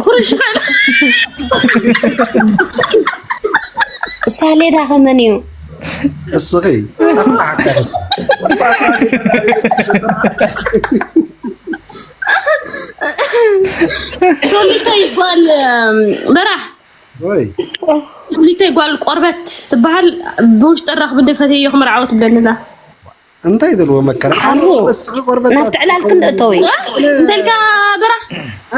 ኩርሽ ኻን ሳሌዳ ከመን እዩ? እስኺ ጸፋሕ ኣካልስ ሶሊተይ ጓል በራሕ ወይ ሶሊተይ ጓል ቆርበት ትበሃል። ብውሽጢ ራኽብ እንደ ፈትየዮ ክምርዓወት ብለንላ እንታይ ይደልዎ መከራ ኣነ ኣሩ፣ እስኺ ቆርበት ናብቲ ዕላል ክንእተው እዩ። እንተልካ በራሕ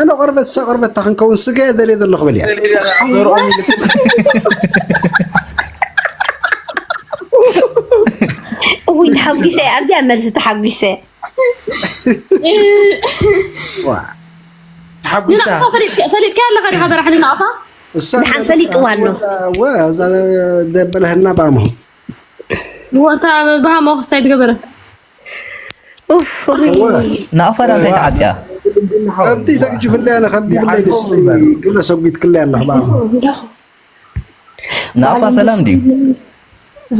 ኣነ ቆርበት ሳ ቆርበት ታክንከውን ስጋ ደልየ ዘለኹ በልያ ዘርኦም እውይ ተሓጒሰ ኣብዚኣ መልሲ ተሓጒሰ። ተሓጒሳ ፈሊጥካ ኣለኻ ዲኻ በራሕ ንናቕፋ እሳ ደሓን ፈሊጥዋ ኣሎ። ወ እዛ ደበለህና ባሞ ወታ ብሃሞ ክስታይ ትገበረት ኡፍ እውይ። ናቕፋ ዳ እንታይ ተዓፅያ? ከብዲ ተግጅፍለያ ከብዲ ብለይ ድስ ግለ ሰጉት ክለያ ኣለኽ ባሞ ናቕፋ ሰላም ድዩ?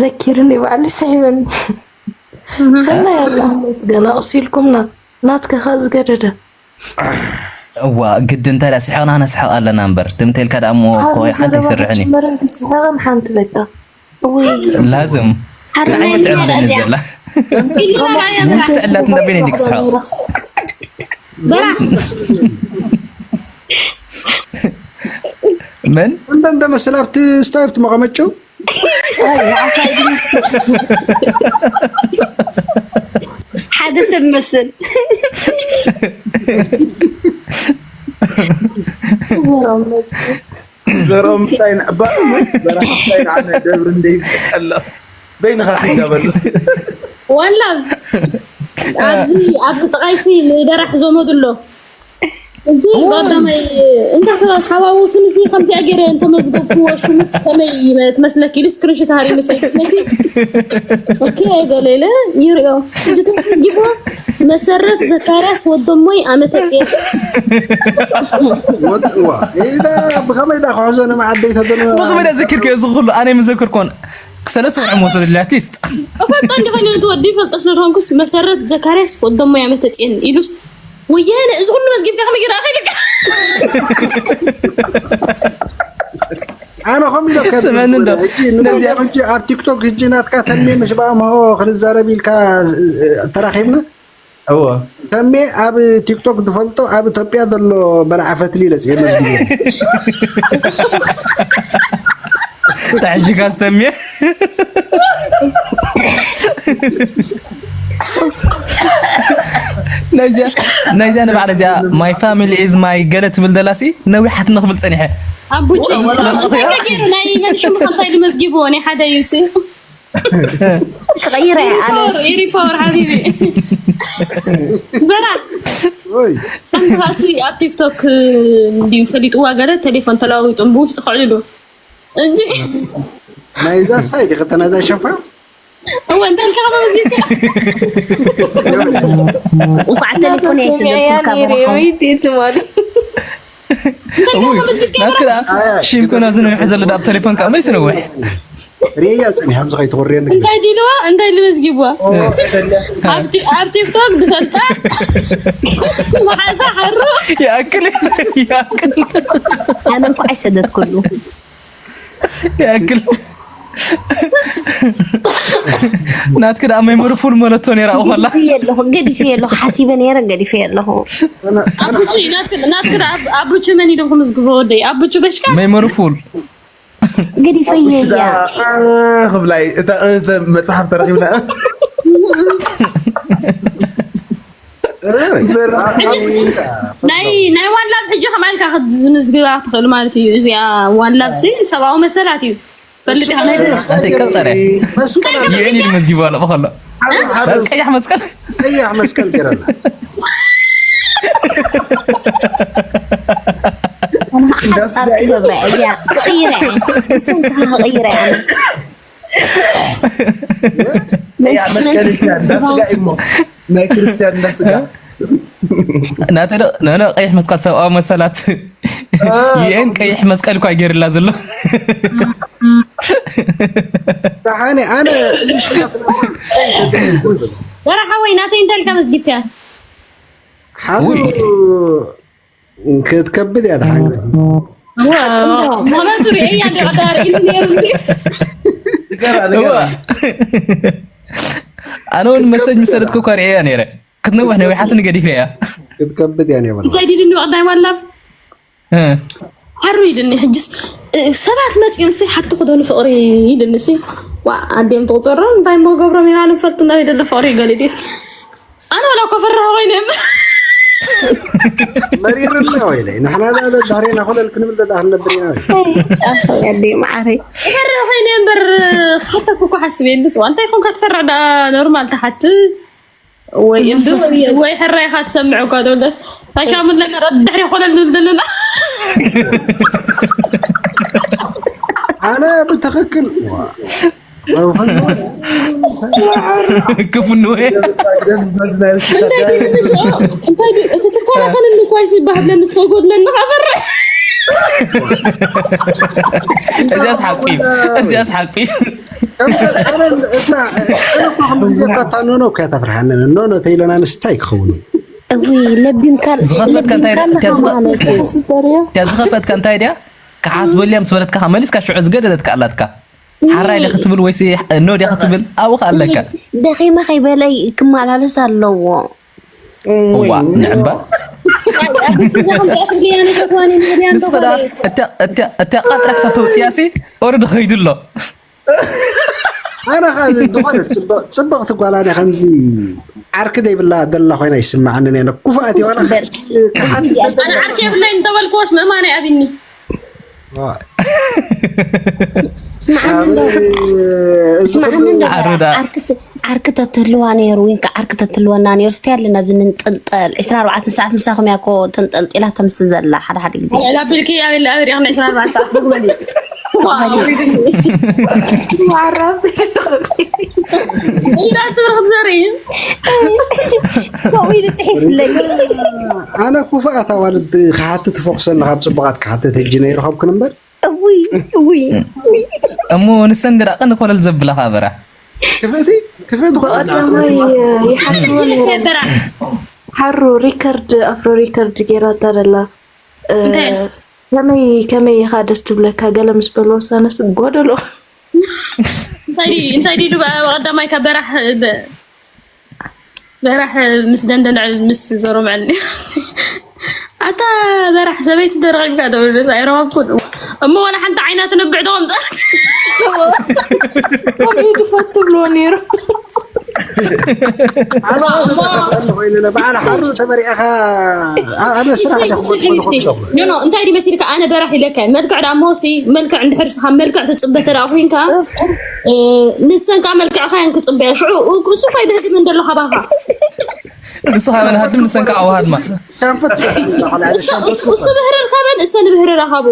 ዘኪርኒ ባዕሉ ስሒበኒ። ሰናይ ኣለኹ መስገን ኣቑሲልኩምና ናትከ ከ ዝገደደ እዋ ግዲ እንታይ ዳ ስሕቕና ነስሕቕ ኣለና እምበር ትምቴልካ ዳ እሞ ኮይ ሓንቲ ይስርሕኒ ጀመረ እንትስሕቕን ሓንቲ በቃ እውይ ላዝም ንዓይ ትዕልለኒ ዘላ ትዕላት እንደበይነ እንዲ ክስሕቕ መን እንደ እንደ መስል ኣብቲ ስታይፍቲ መቐመጨው ሓደ ሰብ መስል ዘርኦም መፅኡ ዘርኦም ምሳይ ንዕባ በረኻ ምሳይ ንዓነ ደብሪ እንደይ ኣሎ በይንኻ ኪዳ በሉ ዋላ ኣብዚ ኣብዚ ጥቓይሲ ንደራሕ ዞመዱ ኣሎ እንጂ ቀዳማይ እንታይ ተባል ሓዋውሱን እዚ ከምዚኣ ገይረ እንተመዝገብኩዎ ሽሙስ ከመይ ትመስለኪ ኢሉ ስክሪንሾት ሃሪ መሰል መሲ ኦኬ ገለ ኢለ ይሪኦ ጅቦ መሰረት ዘካርያስ ወደሞይ ኣመተ ጽየት ወጥዋ ኢዳ ብኸመይ ዳ ክሕዞ ንመዓደይ ተዘነ ብቕብለ ዘኪርኩ እዚ ኩሉ ኣነ ምዘክርኮን ሰለስተ ወርሒ መውሰድ ኣትሊስት እፈልጦ እንዲ ኮይኑ እቲ ወዲ ይፈልጦ ስለ ዝኾንኩስ መሰረት ዘካርያስ ወደሞይ ኣመተ ጽየን ኢሉስ ወያነ እዚ ኩሉ መዝጊብካ ከመይ ገይረ ኣኸይልካ ኣነ ከም ኢሎ ስመኒ እንዶ። ሕጂ ንነዚኣ ሕጂ ኣብ ቲክቶክ ሕጂ ናትካ ተሜ ምሽ ብኣምሆ ክንዛረብ ኢልካ ተራኺብና እዎ ተሜ ኣብ ቲክቶክ ዝፈልጦ ኣብ ኢትዮጵያ ዘሎ በልዓ ፈትሊ ኢለ ጽየ መዝጊቡ ተሕዥካ ዝተምየ ነዚኣ ነዚኣ ንባዕል እዚኣ my family is my ገለ ትብል ደላሲ ነዊሓት ንክብል ፀኒሐ ኣቡቺ እንታይ ገይሩ ናይ መን ሽሙ ከንታይ ዝመዝጊብዎ ናይ ሓደ እዩ ሲ ትቐይረ እያ ኣነ ፓወር ኤሪ ፓወር ሓቢቢ በራ ወይ ሓንቲ ኻሲ ኣብ ቲክቶክ እንዲዩ ፈሊጥዋ ገለ ቴሌፎን ተለዋዊጦም ብውሽጢ ክዕልሉ እንጂ ናይዛ ሳይድ ከተናዛ ሸፋ እወ እንታይ ኢልካ ከመ መዚካ እንኳዕ ቴሌፎን እየ ዝሰደድኩልካ በረኻ ትማሊ ናትክዳ ሽም ኮና ዝንውሕ ዘሎ ዳ ኣብ ቴሌፎን ከዓ መሊስ ነውሕ ርእያ ጸኒሖም ዝኸይትወርየ ንግዲ እንታይ ዲልዋ እንታይ ልመዝጊብዋ ኣብ ቲ- ኣብ ቲክቶክ ብፈልጣ መሓዛ ሓሩ ይኣክል ይኣክል ኣነ እንኳዕ ኣይሰደድኩሉ ይኣክል ናትክ ደኣ ሜሞሪ ፉል መለቶ ነይራ እኮላ ገዲፈ ኣለኹ ገዲፈ ኣለኹ ሓሲበ ነይረ ገዲፈ ኣለኹ ኣቡቺ ናትክ ናትክ ደኣ ኣብ- ኣቡቺ መን ኢሎም ክምዝግቦ ወደይ ኣቡቹ በሽካ ሜሞሪ ፉል ገዲፈ እየ እያ ክብላይ እታ እታ መጽሓፍ ተረኺብና ናይ ናይ ዋን ላብ ሕጂ ከማልካ ክትምዝግባ ትኽእል ማለት እዩ እዚኣ ዋን ላብ ሲ ሰብኣዊ መሰላት እዩ ፈልጥ ኣንተ ቀጸረ መስቀል ዩኤን ኢሉ መዝጊቡ ኣሎ ብኸሎ ቀያሕ መስቀል ቀያሕ መስቀል ገይረና ሓጻር ክገብራ እያ ክቕይረ እያ ንስንካ ክቕይረ እያ ቀያሕ መስቀል እያ እንዳስጋ እሞ ናይ ክርስቲያን እንዳስጋ ናተ ኖ ኖ ቀይሕ መስቀል ሰብኣዊ መሰላት ዩኤን ቀይሕ መስቀል እኳ ገይርላ ዘሎ ደሓነ ኣነ በረሓ ወይ ናተይ እንታይ ኢልካ መዝጊብካ ሓሩ ውይ። ክትከብድ እያ ተሓንገ ምኽንያቱ ርእያ እንዲ ቀዳር ኢሉ ነይሩ እንዲ ንገራ ንገራ እዋ። ኣነ እውን መሰጅ ምሰደትኩ እኳ ርእያ ነይረ ክትነውሕ ነዊሓትኒ ገዲፈ እያ ክትከብድ እያ ነይበላ እንታይ ዲድኒ ቀዳይ ዋላ እ። ሓሩ ኢልኒ ሕጅስ እ፣ ሰባት መፂኦም ሲ ሓቲ ክደኑ ፍቕሪ ኢልኒ ሲ ዋ ኣዲኦም ትቁፀሮም እንታይ እሞ ክገብሮም ኢና ንፈልጥ እንታይ ደሎ ፍቕሪ ገሊድስ ኣነ ወላ ኮፈራ ኮይነ መሪርና ወይለይ ንሕና ዳ ዳሬና ኮለል ክንብል ዳ ክንነብር ኢና ወይ ኣዲ ማዓረይ ፈራ ኮይነ እምበር ሓተኩ እኮ ሓስብ የልስ ዋ እንታይ ኮንካ ትፈርዕ ዳ ኖርማል ትሓትት ወይ እንዱ ወይ ሕራይ ኢኻ ትሰምዕ እኳ ተወለስ ታሻሙን ለና ድሕሪ ኮለል ንብል ዘለና ኣነ ብትኽክል ክፉ ንወ እንታይ ድዩ? እቲ ትከላኸልኒ እኳ ይስ ይበሃለኒ ዝፈጎድለኒ ካበረ እዚያስ ሓቂ እዩ። እዚያስ ሓቂ እዩ። ግዜ ካታኖኖ እኮ ተፍርሃንን ኖ ኖ ተይለና ንስታይ ክኸውን እዊ ለቢምካ ዝኸፈትካ እንታይ ለቢምካ እንታይ ዝኸ- ማለት እዩ። እቲያ ዝኸፈትካ እንታይ ድያ ክሓስበልያ ምስ በለትካ መሊስካ ሽዑ ዝገደደትካ ኣላትካ ሓራይ ዲያ ክትብል ወይስ ኖ ዲያ ክትብል ኣብኡ ከ ኣለካ ደኺመ ከይበለይ ክመላለስ ኣለዎ እዋ ንዕባ ንስኸ ደኣ እቲያ- እቲያ- እቲያ ቃጥራ ክሳብ ተውፅያ ሲ ኦረዲ ኸይዱ ኣሎ ኣነ ኸ ዝኾነ ፅብቕ- ፅብቕቲ ጓል ኣነ ከምዚ ዓርኪ ዘይብላ ደላ ኮይና ይስማዓኒ ነነ ኩፋእት ዋላ ኣነ ዓርኪ የብለይ እንተበልክዎስ ምእማን ኣይኣብኒ ስማዓኒ እንዶ ስማዓኒ እንዶ ዓርዳ። ዓርኪ ዓርኪ ተትህልዋ ነይሩ ወይንካ ዓርኪ ተትህልወና ነይሩ ስቲ ኣለና ኣብዚ ንንጥልጠል ዕስራን ኣርባዕተን ሰዓት ምሳኹም እያ እኮ ተንጠልጢላ ተምስ ዘላ ሓደ ሓደ ግዜ ልዕሊ ኣቢልኪ ኣበለ ኣበሪኽኒ ዕስራን ኣርባዕተን ሰዓት ብግበሊ ዋራብ ኢላ ትብርኽ ዘርኢ ከምኡ ኢሉ ፅሒፍለይ ኣነ ኩፋኣት ኣዋልድ ክሓትት ፎክሰኒ ካብ ፅቡቓት ክሓትት ሕጂ ነይረኸብክን እምበር እውይ እውይ እውይ እሞ ንሰን ግዳ ቀንዲ ኮለል ዘብላ ካበራ ክፍእቲ ክፍእቲ ኮነ ቀዳማይ ይሓትዎ ነይሩ። በራ ሓሩ ሪከርድ ኣፍሮ ሪከርድ ጌራታ ደላ እ፣ እንታይ? ከመይ ከመይ ኢኻ ደስ ትብለካ ገለ ምስ በልዎ ሳነስ ጎደሎ እንታይ ድዩ እንታይ ድዩ በ- ቀዳማይ ካብ በራሕ በ- በራሕ ምስ ደንደን ምስ ዘሮ መዕል ኣታ በራሕ ሰበይቲ ተረቂብካ ተብልበት ኣይረኸብኩን እሞ ዋላ ሓንቲ ዓይና ትነብዕ ተቐምፀ ከምኡ ድፈት ትብልዎ ነይሩ። በዓል ሓሩ ተመሪዕኻ ኣነ ስራሕ ዘኽበልኩ ኖ ኖ እንታይ ድዩ መሲልካ ኣነ በራሕ ኢለካ መልክዕ ዳ ሞሲ መልክዕ እንድሕር ስኻ መልክዕ ትፅበ ተዳ ኮይንካ ንሰን ከዓ መልክዕካ ያን ክፅበያ ሽዑ እሱ ከይደህድም እንደሎ ካባኻ ንስኻ በል ሃድም ንሰን ከዓ ኣዋሃድማ ሻንፈት እሱ ብህረር ካበን እሰ ንብህረር ኣኻቡ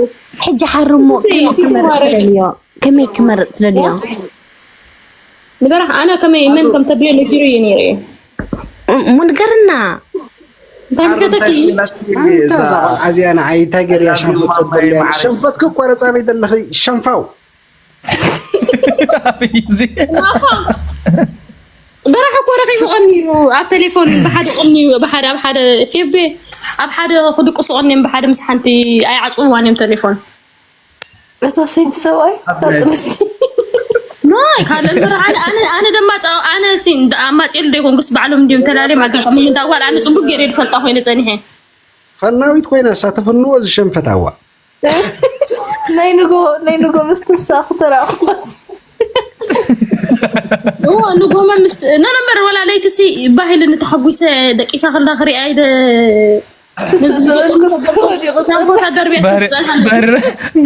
ሕጂ ሓርሞ ከመይ ክመርፅ ደልዮ ከመይ ክመርፅ ደልዮ ንበራሕ ኣነ ከመይ መን ከም ተብዮ ነጊሩ እዩ ነይሩ እዩ ሙንገርና እንታይ ምከተኪ ኣንታ እዛ ቆልዓ እዚኣ ንዓይ እንታይ ገይርያ ሻንፈት ሰደልያ ሸንፈትኪ እኮ ረፃበይ ዘለኺ ሸንፋው ኣበይ እዚ በራሕ እኮ ረኺቡ ቀኒዩ ኣብ ቴሌፎን ብሓደ ቀኒዩ ብሓደ ኣብ ሓደ ፌቤ ኣብ ሓደ ክድቅሱ ቀኒዮም ብሓደ ምስ ሓንቲ ኣይዓፅውዋን እዮም ቴሌፎን እታ ሰይቲ ሰብኣይ እታ ጥንስቲ ናይ ካልእ እምበር ኣነ ኣነ ኣነ ደማ ጻ ኣነ ሲ ኣማጽኤሉ ዶ ይኮንኩስ ባዕሎም እንዲዮም ተላለዮም ኣጋጣሚ እንዳ ጓል ኣነ ጽቡቅ ገይረ ዝፈልጣ ኮይነ ጸኒሐ ፈናዊት ኮይና እሳ ትፍንዎ ዝሸንፈታዋ ናይ ንጎ ናይ ንጎ ምስ ተሳኹ ተራእኹስ እዎ ንጎመ ምስ ነነበር ወላ ለይቲ ሲ ባህል ንተሐጉሰ ደቂሳ ከላ ክሪኣ ኢደ ዝበልኩስ ወዲቑ ናንፎታ ደርቢያ ባህሪ ትጸንሓ ባህሪ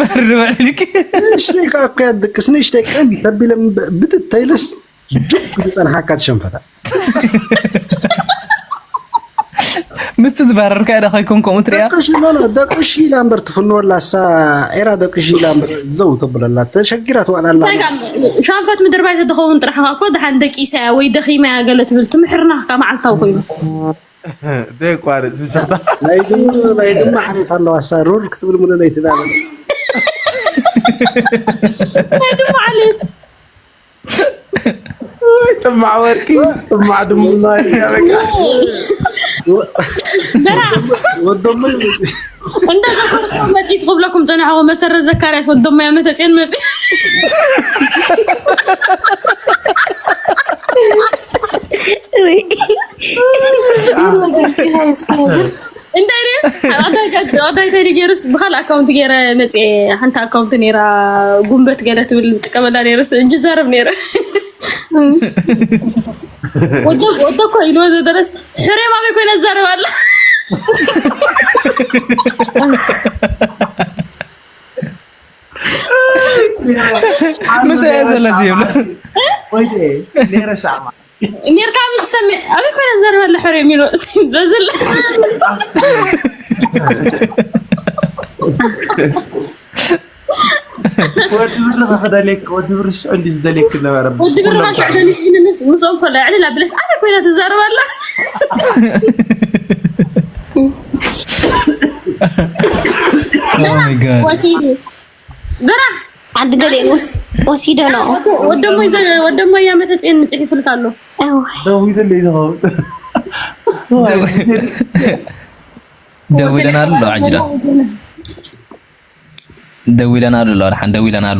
ባህሪ በዕልክ ንእሽተይ ከዓ እኮ ያድቅስ ንእሽተይ ቀን ከቢለ ብትተይልስ ዱብ ዝፀንሓካ ትሸንፈታ ምስቲ ዝባረርካ ዳ ከይኮን ከምኡ ትሪኣ ደቅሽ ኖ ኖ ደቅሽ ኢላ እምበር ትፍንወላ እሳ ኤራ ደቅሽ ኢላ እምበር ዘው ተብለላ ተሸጊራ ትዋላላ ሻንፈት ምድር ባይተ ተኸውን ጥራሕኻ እኮ ደሓን ደቂሰያ ወይ ደኺመያ ገለ ትብል ትምሕርና ከ መዓልታዊ ኮይኑ ደቋርፅ ብዛዕባ ናይ ድሙ ናይ ድሙ ሓሪፍ ኣለዋ እሳ ሩር ክትብል ሙሉ ለይቲ ዳበለ ናይ ድማ ዓሌት ወይ ጥማዕ ወርቂ ጥማዕ ድሙ ናይ በቃ በራ ወዶሞ ይመጽእ። እንዳ ዘኮርኩም መጺት ክብለኩም ጸናሕዎ መሰረት ዘካርያስ ወዶሞ ያመተጽየን መጺ እንታይ ደ ኣዳይ ተዲ ገይሩስ ብካል ኣካውንት ገይረ መጽ ሓንቲ ኣካውንት ነይራ ጉንበት ገለ ትብል ጥቀመላ ነይሩስ እንጂ ዘረብ ነይረ ወደ እኮ ኢልዎ ዝደረስ ሕሬም ኣበይ ኮይነ ዝዛረብ ኣላ ምስ እያ ዘላ ዝብሎ ወይደ ነረ ሻማ ኔርካ ምሽ ተሚ ኣበይ ኮይነ ዝዛረብ ኣላ ሕሬም ኢልዎ ዘዝል ወዲ ብር ከደሌክ ወዲ ብር ሽዑ እንዲ ዝደሌክ ነበረ ወዲ ብር ማሻ ደሊስ ኢልንስ ምጾም ኮላ ዕልል ኣብለስ ኣበይ ኮይና ትዛረብ ኣላ Oh my god. ወሲዱ በራ ዓዲ ገሊኦም ወሲዶ ነው። ወደሞ ወደሞ ያመተጽየን ጽሒፍልካ ኣሎ ደዊደለይ ዝኸውን ደዊለናሉ ሎ ዓጅራ ደዊለናሉ ሎ ድሓን ደዊለናሉ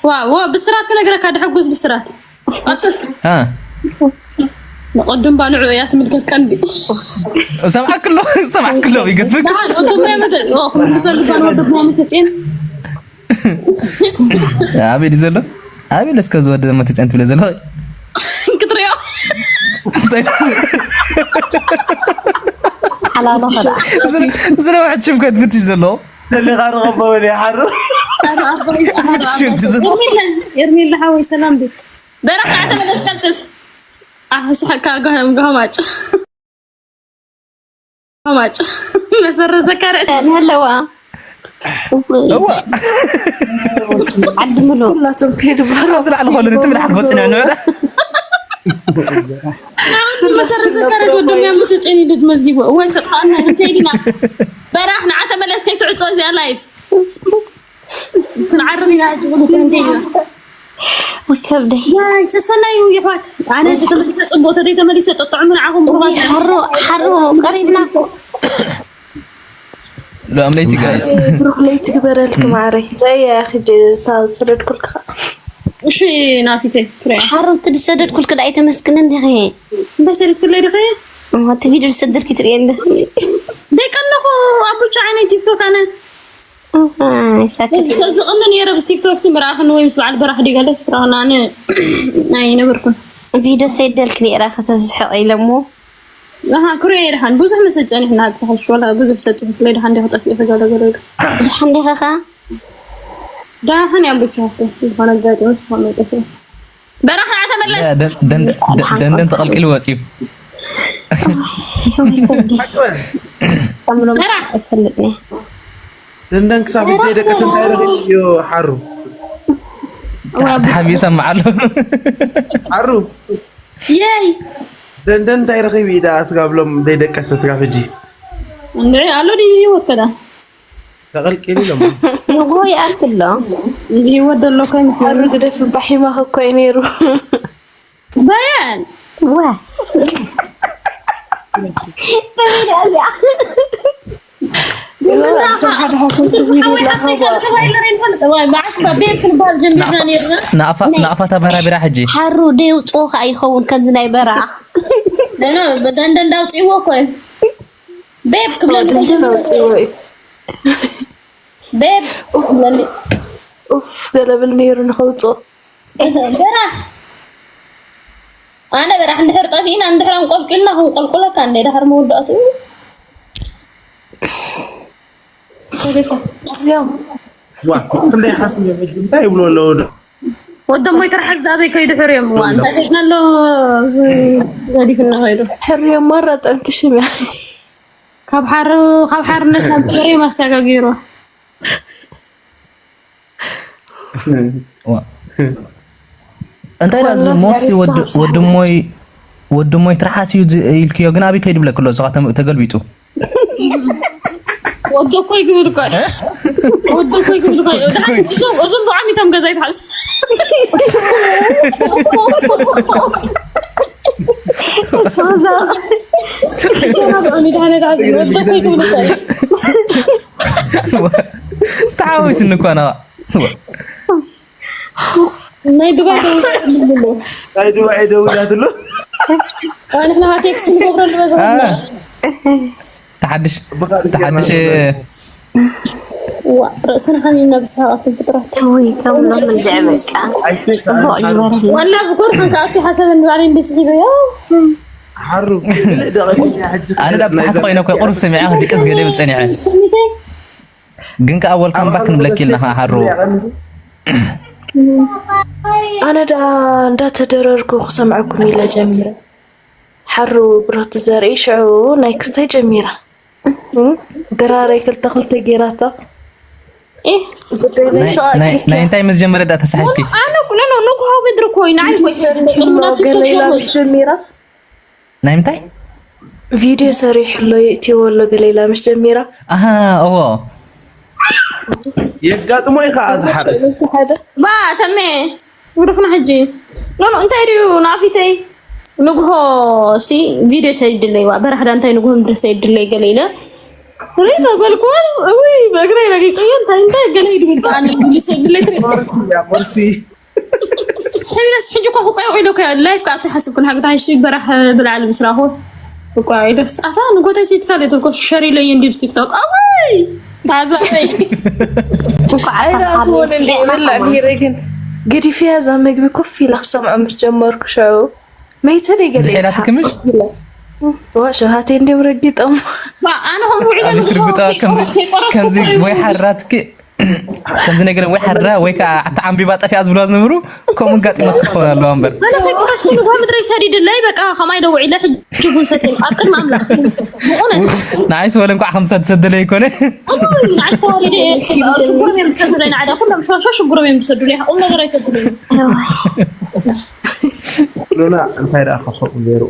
ዋ ዋ ብስራት ክነግረካ ድሕጉስ ብስራት አ ንቐዱም ባንዑ እያ ትምልከት ቀንዲ ሰማዕክሎ ሰማዕክሎ ይገድፍክ ንሓን ወደሞ ያመተ ወደሞ ያመተጽየን ኣበይ ድዩ ዘሎ ኣበይ ለስከ ዝወደ መተፅን ትብለ ዘለኺ ክትሪኦ ሓላሎ ከዳ ዝነውሐት ሽም ከትፍትሽ ዘለዎ ለኻ ረኸበበ ሓሩ ሽም ትዝሎ ኤርሜላ ሓወይ ሰላም ቤት በረኻ ተመለስ ቀልጥፍ ኣስሓካ ጋህም ጋህማጭ ጋህማጭ መሰረት ዘካርያስ ንህለዋ እዋ ዓዲ ምሉ ኩላቶም ከይዱ በሮ ዝላዕሊ ከሉ ንትብል ሓልፎ ፅንዕ ንዕዳ መሰረት ዘካርያስ ወዶም ያሙ ተፀኒ ዶ ትመዝጊቦ እዋይ ሰጥፋና ከይድና በራኽ ንዓ ተመለስ ከይትዕፆ እዚኣ ላይፍ ክንዓርብ ኢና ሕጂ ኩሉ ክንከይድ ኢና ወከብደይ ሰሰናዩ ይሕዋት ኣነ ተመሊሰ ፅቡቅ ተዘይተመሊሰ ጠጥዑ ምንዓኹም ብሩባት ሓሮ ሓሮ ቀሪብና ሎም ለይቲ ጋይስ ብሩክ ለይቲ ግበረልክ ማዕረይ ዘያ ሕጂ እታ ዝሰደድኩልካ እሺ ናፊተ ፍሬያ ሓሮ እቲ ዝሰደድኩልክ ዳኣ ኣይተመስግን እንዲኺ እንታይ ሰዲድክለይ ድኸ እቲ ቪድዮ ዝሰደድክ ትርእየ እንዲኺ ደቀነኹ ኣቡቻ ዓይነይ ቲክቶክ ኣነ ሳክት ተዝቕኒ ነይረ ብስ ቲክቶክ ሲ ምርኣኽኒ ወይ ምስ በዓል በራሕ ዲጋለት ስራኽና ኣነ ኣይነበርኩን ቪድዮ ሰይደልክ ነይራ ከተዝስሕቕ ኢለሞ ኣሃ ክሪኦ እየ ድሓን ብዙሕ መሰል ጸኒሕና ክተሓሽ ወላ ብዙሕ ሰብ ጽሑፍለይ ድሓን ዲኺ ጠፊእኺ ገለ ገለ ኢሉ ድሓን ዲኻ ኸ ደሓን እያ ብቻ ሃፍተ ዝኾነ ኣጋጣሚ ዝኾነ ጠፊኡ በራሕ ንዓ ተመለስ ደንደን ተቐልቂሉ ወፂኡ ከምሎም ኣይፈልጥኒ ደንደን ክሳብ ዘይደቀስ እንታይ ረኺቡ እዩ ሓሩ ተሓቢኡ ሰማዕ ኣሎ ሓሩ የይ ደንደን እንታይ ረኺቡ እዩ ደኣ ስጋ ብሎም ዘይደቀሰ ስጋ ሕጂ እንድዒ ኣሎ ድዩ ህይወት ከዳ ተቐልቂሉ ኢሎም ንጎ ይኣክሎ ህይወት ደሎ ከይምስ ኣሩ ግደፍ ባሒማኽ እኮ እዩ ነይሩ በየን ዋ ሰብ ሓደ ሓሰብ ትብሉ ላኸባ መዓስ ቤት ክንበሃል ጀሚርና ነርና ንኣፋታ በራቢራ ሕጂ ሓሩ ደይውፅዎ ከዓ ይኸውን ከምዚ ናይ በራ ደንደ እንዳውፅእዎ እኮ እዩ ቤብ ክብለ ድንድን ኣውፅዎ እዩ ቤብ ክብለኒ ኡፍ ገለብል ነይሩ ንኸውፅኦ በራሕ ኣነ በራሕ እንድሕር ጠፊእና እንድሕር ኣንቆልቂልና ክንቆልቁለካ እንደ ድሕር መወዳእትኡ እዮም ዋ ክንደይ ሓስም እዮም ሕጂ እንታይ ይብሉ ኣለዉ ዶ ወደሞ ይትርሓስ ዳበይ ከይዱ ሕርዮም እዋ እንታይ ከይድና ኣሎ እዚ ገዲፍና ከይዱ ሕርዮም ማራ ጠምቲ ሽም እያ ካብ ሓር ካብ ሓርነት ናብ ሕርዮም ኣሰጋጊሩ እንታይ ዳ እዚ ሞሲ ወድሞይ ወድሞይ ትርሓስ እዩ ኢልክዮ ግን ኣበይ ከይዱ ብለክሎ እሱ ተገልቢጡ ወዶ እኮ ይግብል እኮ ወዶ እኮ ይግብል እኮ እዞም ብዓሚቶም ገዛ ይትሓስ ሰላም ዑኒ ዳነ ዳዚ ወደ ኮይቱ ልታይ ተዓዊስኒ እኮ ነዋ። ናይ ዱባይ ደውላትሉ ናይ ዱባይ ደውላትሉ ንሕና ቴክስት ንገብረሉ በዛ ተሓድሽ ተሓድሽ ዋ ርእስና ሓሚምና ብስሓቃትን ፍጥራት ውይ ከምሎም እንድዕ በቃ ጽቡቅ ይበረልና። ዋላ ብኮር ከንካ ኣቲ ሓሰብ ንባዕለይ እንድስሒበዮ ሓሩ ኣነ ዳብ ታሕቲ ኮይነ ኮ ቁሩብ ሰሚዐ ክድቅስ ገለ ይብል ጸኒዐ። ግን ከኣ ወልካም ባክ ንብለኪ ኣለና ሓሩ። ኣነ ደኣ እንዳተደረርኩ ክሰምዐኩም ኢለ ጀሚረ። ሓሩ ብሮቲ ዘርኢ ሽዑ ናይ ክስታይ ጀሚራ። እም፣ ድራረይ ክልተ ክልተ ጌራታ። ኤህ ጉዳይ ናይ ሸቃ ናይ ኬክ ናይ እንታይ ምስ ጀመረ ዳ ተሳሒብኪ? ኣነ ኩነ ነው ንኩ ሀው ምድር ኮይና ኣይ ወይ ሰርተይ ጀሚራ ገለ ኢላ ምስ ጀሚራ። ናይ ምንታይ? ቪድዮ ሰሪሕሎ የእትዎ ኣሎ ገለ ኢላ ምስ ጀሚራ። ኣሃ እዎ የጋጥሞ እዩ ከዓ ዝሓርስ እቲ ሓደ ባ ተሜ ውርፍና ሕጂ ኖ ኖ እንታይ ድዩ ናፊተይ ንግሆ ሲ ቪድዮ ሰይድለይ ዋ በራሕዳ እንታይ ንግሆ ምድሪ ሰይድለይ ገለ ኢለ ሪመ በልኩዋ እውይ በእግረይ ረጊፀዮ እንታይ እንታይ ገለ ይድብል በኣለ ሰይድለይ ትሪ ቁርሲ ሕቢለስ ሕጂ እኮ ክቆዮ ኢለ እኮ ላይፍ ከኣ ተሓስብኩን ሓቂ እንታይ ሺ በራሕ ብላዕሊ ምስራኹ እኮ ኢለስ ኣታ ንጎተይ ሲትካ ለትልኮ ሸር ኢለየ እንዲብ ቲክቶክ ኣወይ ታዛበይ ኣይረኣኽዎን እንደ ይበላ ነይረ ግን ገዲፍያ እዛ ምግቢ ኮፍ ኢለ ክሰምዖ ምስ ጀመርኩ ሽዑ መይተ ደይ ገለ ዝዒላትክምሽ? ይስሓቅ ኢለ ዋ ሸውሃተይ እንዲም ረጊጦም ኣነ ከምኡ ውዒለ ኣብዚ ክርግጠዋ ከምዚ ከምዚ ወይ ሓራትኪ ከምዚ ነገር ወይ ሓራ ወይ ከዓ ኣታ ዓምቢባ ጠፊኣ ዝብላ ዝነበሩ ከምኡ ጋጢሞት ክትኾን ኣለዋ እምበር ኣነ ከይቆረስኩ ንግሆ ምድረይ ሰዲድለይ በቃ ከማይ ደው ኢለ ሕጂ ቡን ሰትዮም ኣብ ቅድሚ ኣምላኽ ብእውነት ንዓይስ ወለ እንኳዕ ከምሳ ትሰደለ ይኮነ ንዓይ ተዋሪደ ሽጉሮም እዮም ዝሰዱለይ ንዓዳ ኩሎም ሸሾ ሽጉሮም እዮም ዝሰዱለይ ቁም ነገር ኣይሰዱለይ ሉና እንታይ ደኣ ከሰቁ ገይሩ